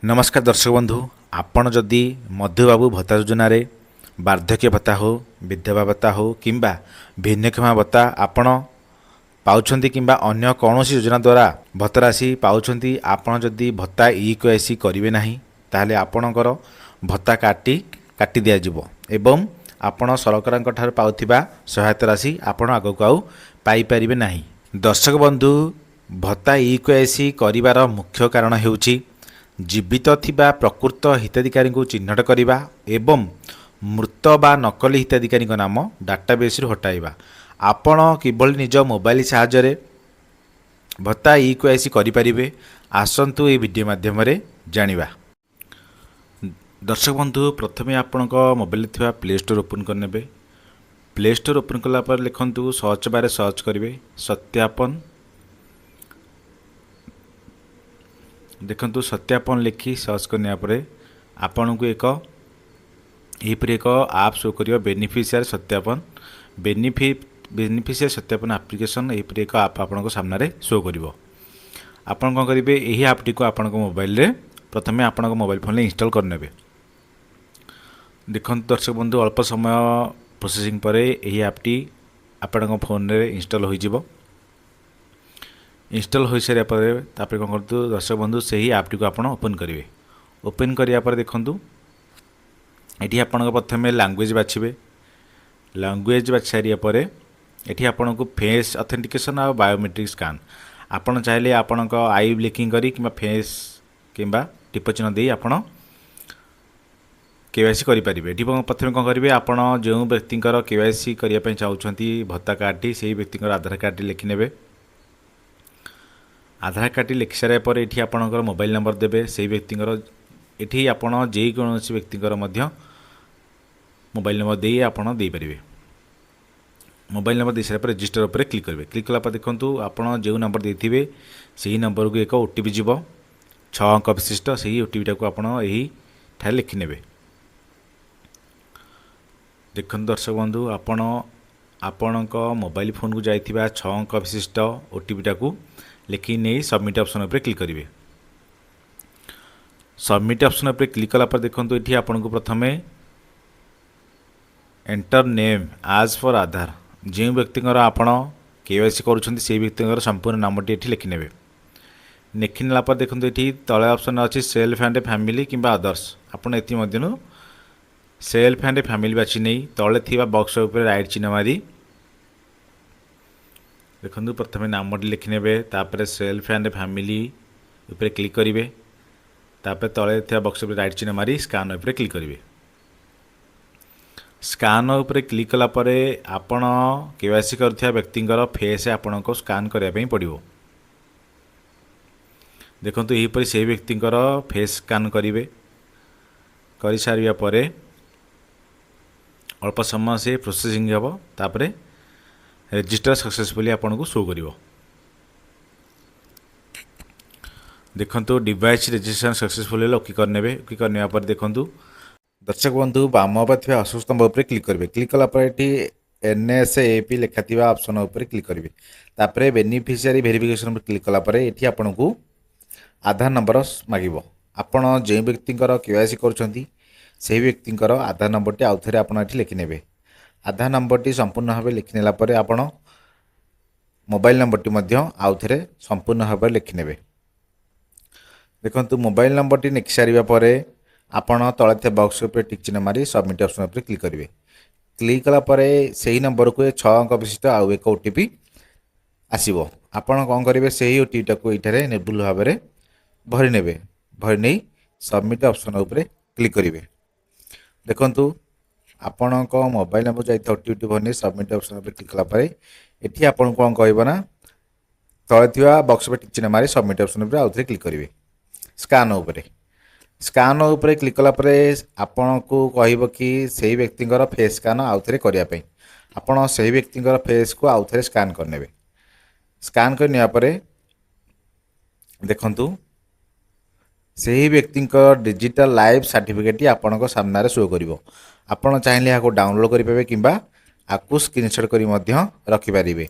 ନମସ୍କାର ଦର୍ଶକ ବନ୍ଧୁ, ଆପଣ ଯଦି ମଧୁବାବୁ ଭତ୍ତା ଯୋଜନାରେ ବାର୍ଦ୍ଧକ୍ୟ ଭତ୍ତା ହେଉ, ବିଧବା ଭତ୍ତା ହେଉ କିମ୍ବା ଭିନ୍ନକ୍ଷମ ଭତ୍ତା ଆପଣ ପାଉଛନ୍ତି କିମ୍ବା ଅନ୍ୟ କୌଣସି ଯୋଜନା ଦ୍ୱାରା ଭତ୍ତା ରାଶି ପାଉଛନ୍ତି, ଆପଣ ଯଦି ଭତ୍ତା ଇ କେ ୱାଇ ସି କରିବେ ନାହିଁ, ତାହେଲେ ଆପଣଙ୍କର ଭତ୍ତା କାଟି କାଟି ଦିଆଯିବ ଏବଂ ଆପଣ ସରକାରଙ୍କ ଠାରୁ ପାଉଥିବା ସହାୟତା ରାଶି ଆପଣ ଆଗକୁ ଆଉ ପାଇପାରିବେ ନାହିଁ। ଦର୍ଶକ ବନ୍ଧୁ, ଭତ୍ତା ଇ କେ ୱାଇ ସି କରିବାର ମୁଖ୍ୟ କାରଣ ହେଉଛି ଜୀବିତ ଥିବା ପ୍ରକୃତ ହିତାଧିକାରୀଙ୍କୁ ଚିହ୍ନଟ କରିବା ଏବଂ ମୃତ ବା ନକଲି ହିତାଧିକାରୀଙ୍କ ନାମ ଡାଟାବେସ୍ରୁ ହଟାଇବା। ଆପଣ କିଭଳି ନିଜ ମୋବାଇଲ ସାହାଯ୍ୟରେ ଭତ୍ତା ଇ କେ ୱାଇ ସି କରିପାରିବେ, ଆସନ୍ତୁ ଏହି ଭିଡ଼ିଓ ମାଧ୍ୟମରେ ଜାଣିବା। ଦର୍ଶକ ବନ୍ଧୁ, ପ୍ରଥମେ ଆପଣଙ୍କ ମୋବାଇଲରେ ଥିବା ପ୍ଲେ ଷ୍ଟୋର୍ ଓପନ୍ କରିନେବେ। ପ୍ଲେ ଷ୍ଟୋର୍ ଓପନ୍ କଲା ପରେ ଲେଖନ୍ତୁ, ସର୍ଚ୍ଚ ବାରେ ସର୍ଚ୍ଚ କରିବେ ସତ୍ୟାପନ। ଦେଖନ୍ତୁ, ସତ୍ୟାପନ ଲେଖି ସର୍ଚ୍ଚ କରିନେବା ପରେ ଆପଣଙ୍କୁ ଏକ ଏହିପରି ଏକ ଆପ୍ ଶୋ କରିବ, ବେନିଫିସିଆରୀ ସତ୍ୟାପନ, ବେନିଫିସିଆରୀ ସତ୍ୟାପନ ଆପ୍ଲିକେସନ୍। ଏହିପରି ଏକ ଆପ୍ ଆପଣଙ୍କ ସାମ୍ନାରେ ଶୋ କରିବ। ଆପଣ କ'ଣ କରିବେ? ଏହି ଆପ୍ଟିକୁ ଆପଣଙ୍କ ମୋବାଇଲରେ ପ୍ରଥମେ ଆପଣଙ୍କ ମୋବାଇଲ ଫୋନ୍ରେ ଇନଷ୍ଟଲ୍ କରିନେବେ। ଦେଖନ୍ତୁ ଦର୍ଶକ ବନ୍ଧୁ, ଅଳ୍ପ ସମୟ ପ୍ରୋସେସିଂ ପରେ ଏହି ଆପ୍ଟି ଆପଣଙ୍କ ଫୋନ୍ରେ ଇନଷ୍ଟଲ୍ ହୋଇଯିବ। ଇନଷ୍ଟଲ୍ ହୋଇସାରିବା ପରେ ତାପରେ କ'ଣ କରନ୍ତୁ ଦର୍ଶକ ବନ୍ଧୁ, ସେହି ଆପ୍ଟିକୁ ଆପଣ ଓପନ୍ କରିବେ। ଓପନ୍ କରିବା ପରେ ଦେଖନ୍ତୁ, ଏଠି ଆପଣଙ୍କ ପ୍ରଥମେ ଲାଙ୍ଗୁଏଜ୍ ବାଛିବେ। ଲାଙ୍ଗୁଏଜ୍ ବାଛି ସାରିବା ପରେ ଏଠି ଆପଣଙ୍କୁ ଫେସ୍ ଅଥେଣ୍ଟିକେସନ୍ ଆଉ ବାୟୋମେଟ୍ରିକ୍ ସ୍କାନ୍, ଆପଣ ଚାହିଁଲେ ଆପଣଙ୍କ I blinking କରି କିମ୍ବା ଫେସ୍ କିମ୍ବା ଟିପ ଚିହ୍ନ ଦେଇ ଆପଣ କେ ୱାଇ ସି କରିପାରିବେ। ଏଠି ପ୍ରଥମେ କ'ଣ କରିବେ? ଆପଣ ଯେଉଁ ବ୍ୟକ୍ତିଙ୍କର କେ ୱାଇ ସି କରିବା ପାଇଁ ଚାହୁଁଛନ୍ତି ଭତ୍ତା କାର୍ଡ଼ଟି, ସେହି ବ୍ୟକ୍ତିଙ୍କର ଆଧାର କାର୍ଡ଼ଟି ଲେଖିନେବେ। ଆଧାର କାର୍ଡ଼ଟି ଲେଖି ସାରିବା ପରେ ଏଠି ଆପଣଙ୍କର ମୋବାଇଲ ନମ୍ବର ଦେବେ ସେଇ ବ୍ୟକ୍ତିଙ୍କର। ଏଠି ଆପଣ ଯେକୌଣସି ବ୍ୟକ୍ତିଙ୍କର ମଧ୍ୟ ମୋବାଇଲ ନମ୍ବର ଦେଇ ଆପଣ ଦେଇପାରିବେ। ମୋବାଇଲ ନମ୍ବର ଦେଇସାରିଲା ପରେ ରେଜିଷ୍ଟର ଉପରେ କ୍ଲିକ୍ କରିବେ। କ୍ଲିକ୍ କଲା ପରେ ଦେଖନ୍ତୁ, ଆପଣ ଯେଉଁ ନମ୍ବର ଦେଇଥିବେ ସେହି ନମ୍ବରକୁ ଏକ ଓ ଟି ପି ଯିବ, 6 ଅଙ୍କ ବିଶିଷ୍ଟ। ସେହି ଓ ଟି ପିଟାକୁ ଆପଣ ଏହିଠାରେ ଲେଖିନେବେ। ଦେଖନ୍ତୁ ଦର୍ଶକ ବନ୍ଧୁ, ଆପଣ ଆପଣଙ୍କ ମୋବାଇଲ ଫୋନ୍କୁ ଯାଇଥିବା 6 ଅଙ୍କ ବିଶିଷ୍ଟ ଓ ଟି ପିଟାକୁ ଲେଖି ନେଇ ସବମିଟ୍ ଅପସନ୍ ଉପରେ କ୍ଲିକ୍ କରିବେ। ସବମିଟ୍ ଅପସନ୍ ଉପରେ କ୍ଲିକ୍ କଲା ପରେ ଦେଖନ୍ତୁ, ଏଠି ଆପଣଙ୍କୁ ପ୍ରଥମେ ଏଣ୍ଟର ନେମ୍ ଆଜ୍ ପର୍ ଆଧାର, ଯେଉଁ ବ୍ୟକ୍ତିଙ୍କର ଆପଣ କେ ୱାଇ ସି କରୁଛନ୍ତି ସେହି ବ୍ୟକ୍ତିଙ୍କର ସମ୍ପୂର୍ଣ୍ଣ ନାମଟି ଏଠି ଲେଖିନେବେ। ଲେଖିନେଲା ପରେ ଦେଖନ୍ତୁ, ଏଠି ତଳେ ଅପସନ୍ ଅଛି ସେଲ୍ଫ ଆଣ୍ଡ ଫ୍ୟାମିଲି କିମ୍ବା ଅଦର୍ସ। ଆପଣ ଏଥିମଧ୍ୟରୁ ସେଲ୍ଫ ଆଣ୍ଡ ଫ୍ୟାମିଲି ବାଛି ନେଇ ତଳେ ଥିବା ବକ୍ସ ଉପରେ ରାଇଟ୍ ଚିହ୍ନ ମାରି, ଦେଖନ୍ତୁ, ପ୍ରଥମେ ନାମଟି ଲେଖିନେବେ, ତାପରେ ସେଲ୍ଫ ଆଣ୍ଡ ଫ୍ୟାମିଲି ଉପରେ କ୍ଲିକ୍ କରିବେ, ତାପରେ ତଳେ ଥିବା ବକ୍ସ ଉପରେ ରାଇଟ୍ ଚିହ୍ନ ମାରି ସ୍କାନ୍ ଉପରେ କ୍ଲିକ୍ କରିବେ। ସ୍କାନ୍ ଉପରେ କ୍ଲିକ୍ କଲା ପରେ ଆପଣ କେ ୱାଇ ସି କରୁଥିବା ବ୍ୟକ୍ତିଙ୍କର ଫେସ୍ ଆପଣଙ୍କୁ ସ୍କାନ୍ କରିବା ପାଇଁ ପଡ଼ିବ। ଦେଖନ୍ତୁ, ଏହିପରି ସେହି ବ୍ୟକ୍ତିଙ୍କର ଫେସ୍ ସ୍କାନ୍ କରିବେ। କରିସାରିବା ପରେ ଅଳ୍ପ ସମୟ ସେ ପ୍ରୋସେସିଂ ହେବ, ତାପରେ ରେଜିଷ୍ଟର ସକ୍ସେସଫୁଲି ଆପଣଙ୍କୁ ଶୋ କରିବ। ଦେଖନ୍ତୁ, ଡିଭାଇସ୍ ରେଜିଷ୍ଟ୍ରେସନ୍ ସକ୍ସେସଫୁଲି ହେଲେ ଓକେ କରିନେବେ। ଓକେ କରିନେବା ପରେ ଦେଖନ୍ତୁ ଦର୍ଶକ ବନ୍ଧୁ, ବାମ ଉପରେ ଥିବା ଅଶୋକ ସ୍ତମ୍ଭ ଉପରେ କ୍ଲିକ୍ କରିବେ। କ୍ଲିକ୍ କଲା ପରେ ଏଠି N S A P ଲେଖାଥିବା option ଉପରେ କ୍ଲିକ୍ କରିବେ। ତାପରେ ବେନିଫିସିଆରୀ ଭେରିଫିକେସନ୍ ଉପରେ କ୍ଲିକ୍ କଲା ପରେ ଏଠି ଆପଣଙ୍କୁ ଆଧାର ନମ୍ବର ମାଗିବ। ଆପଣ ଯେଉଁ ବ୍ୟକ୍ତିଙ୍କର କେ ୱାଇ ସି କରୁଛନ୍ତି, ସେହି ବ୍ୟକ୍ତିଙ୍କର ଆଧାର ନମ୍ବରଟି ଆଉ ଥରେ ଆପଣ ଏଠି ଲେଖିନେବେ। ଆଧାର ନମ୍ବରଟି ସମ୍ପୂର୍ଣ୍ଣ ଭାବେ ଲେଖିନେଲା ପରେ ଆପଣ ମୋବାଇଲ ନମ୍ବରଟି ମଧ୍ୟ ଆଉ ଥରେ ସମ୍ପୂର୍ଣ୍ଣ ଭାବରେ ଲେଖିନେବେ। ଦେଖନ୍ତୁ, ମୋବାଇଲ ନମ୍ବରଟି ଲେଖି ସାରିବା ପରେ ଆପଣ ତଳେ ଥିବା ବକ୍ସ ଉପରେ ଟିକ୍ ଚିହ୍ନ ମାରି ସବମିଟ୍ ଅପସନ୍ ଉପରେ କ୍ଲିକ୍ କରିବେ। କ୍ଲିକ୍ କଲା ପରେ ସେହି ନମ୍ବରକୁ 6 ଅଙ୍କ ବିଶିଷ୍ଟ ଆଉ ଏକ ଓ ଟି ପି ଆସିବ। ଆପଣ କ'ଣ କରିବେ? ସେହି ଓ ଟି ପିଟାକୁ ଏଇଠାରେ ନିର୍ଭୁଲ ଭାବରେ ଭରି ନେବେ। ଭରି ନେଇ ସବମିଟ୍ ଅପସନ୍ ଉପରେ କ୍ଲିକ୍ କରିବେ। ଦେଖନ୍ତୁ, ଆପଣଙ୍କ ମୋବାଇଲ ନମ୍ବର ଯାଇଥିବା ଓ ଟି ପିଟି ଭରି ନେଇ ସବମିଟ୍ ଅପସନ୍ ଉପରେ କ୍ଲିକ୍ କଲା ପରେ ଏଠି ଆପଣଙ୍କୁ କ'ଣ କହିବ ନା, ତଳେ ଥିବା ବକ୍ସ ଉପରେ ଟିକ୍ ଚିହ୍ନ ମାରି ସବମିଟ୍ ଅପସନ୍ ଉପରେ ଆଉଥରେ କ୍ଲିକ୍ କରିବେ। ସ୍କାନ୍ ଉପରେ କ୍ଲିକ୍ କଲା ପରେ ଆପଣଙ୍କୁ କହିବ କି ସେଇ ବ୍ୟକ୍ତିଙ୍କର ଫେସ୍ ସ୍କାନ୍ ଆଉଥରେ କରିବା ପାଇଁ। ଆପଣ ସେହି ବ୍ୟକ୍ତିଙ୍କର ଫେସ୍କୁ ଆଉଥରେ ସ୍କାନ୍ କରିନେବେ। ସ୍କାନ୍ କରିନେବା ପରେ ଦେଖନ୍ତୁ, ସେହି ବ୍ୟକ୍ତିଙ୍କ ଡିଜିଟାଲ ଲାଇଫ୍ ସାର୍ଟିଫିକେଟ୍ଟି ଆପଣଙ୍କ ସାମ୍ନାରେ ଶୋ କରିବ। ଆପଣ ଚାହିଁଲେ ଏହାକୁ ଡାଉନଲୋଡ଼୍ କରିପାରିବେ କିମ୍ବା ଆକୁ ସ୍କ୍ରିନସଟ୍ କରି ମଧ୍ୟ ରଖିପାରିବେ।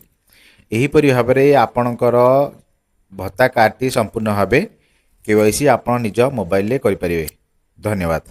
ଏହିପରି ଭାବରେ ଆପଣଙ୍କର ଭତ୍ତା କାର୍ଡ଼ଟି ସମ୍ପୂର୍ଣ୍ଣ ଭାବେ କେ KYC ଆପଣ ନିଜ ମୋବାଇଲରେ କରିପାରିବେ। ଧନ୍ୟବାଦ।